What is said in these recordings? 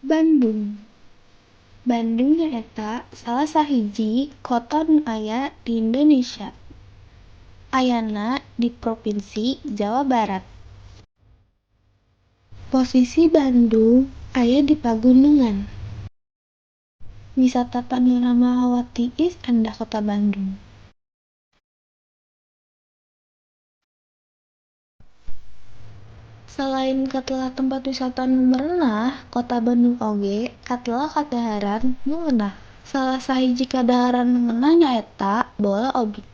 Bandung. Bandung nyaeta salah sahiji kota nu aya di Indonesia. Ayana di Propinsi Jawa Barat. Posisi Bandung aya di pagunungan. Wisata panorama hawa tiis endah Kota Bandung. Salain katelah tempat wisata nu merenah, Kota Bandung oge katelah kadaharan nu ngeunah. Salah sahiji kadaharan nu ngeunah nyaeta bola obi.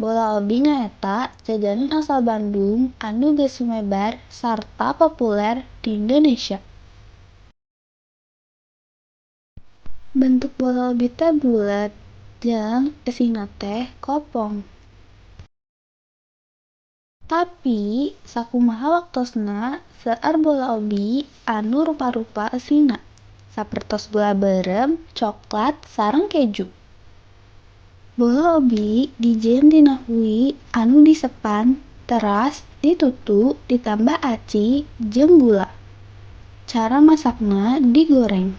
Bola obi nyaeta jajanan asal Bandung anu geus sumebar sarta populer di Indonesia. Bentuk bola obi teh bulet jeung eusina teh kopong. Tapi sakumaha waktosna seueur bola obi anu rupa-rupa eusina, sapertos gula beureum, coklat, sareng keju. Bola obi dijieun tina hui anu disepan teras ditutu ditambah aci jeung gula. Cara masakna digoreng.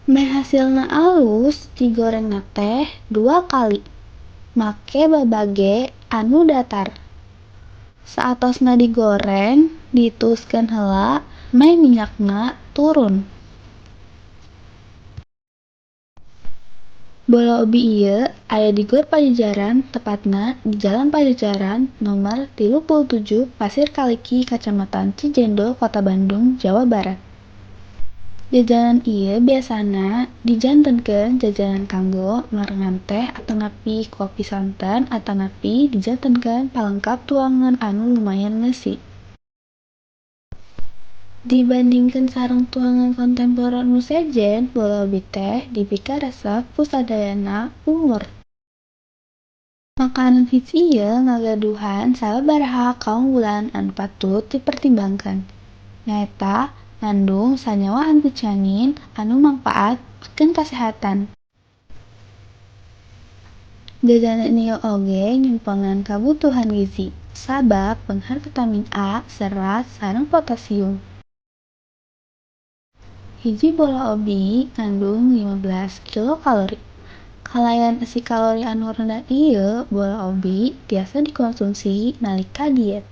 Meh hasilna alus digorengna teh 2 kali, make babage anu datar. Saatosna digoreng dituuskeun heula meh minyakna turun. Bola obi ieu aya di Gor Pajajaran tepatna di Jalan Pajajaran Nomer 37 Pasir Kaliki Kacamatan Cijendil Kota Bandung, Jawa Barat. Jajanan ieu biasana dijantenkeun jajanan kanggo merengan teh atanapi kopi santen atanapi dijantenkeun palengkap tuangan anu lumayan ngeusi. Dibandingkeun sareng tuangan kontemporer nu sejen, bola obi teh dipikaresep ku sadayana umur. Makanan hits ieu ngagaduhan sababaraha kaunggulan anu patut dipertimbangkeun, nyaeta ngandung sanyawa antocianin anu mangpaat pikeun kasehatan. Jajanan ieu oge nyumpengan kabutuhan gizi, sabab beunghar vitamin A, serat, sareng potasium. Hiji bola obi ngandung 15 kilokalori. Kalayan eusi kalori anu rendah ieu, bola obi tiasa dikonsumsi nalika diet.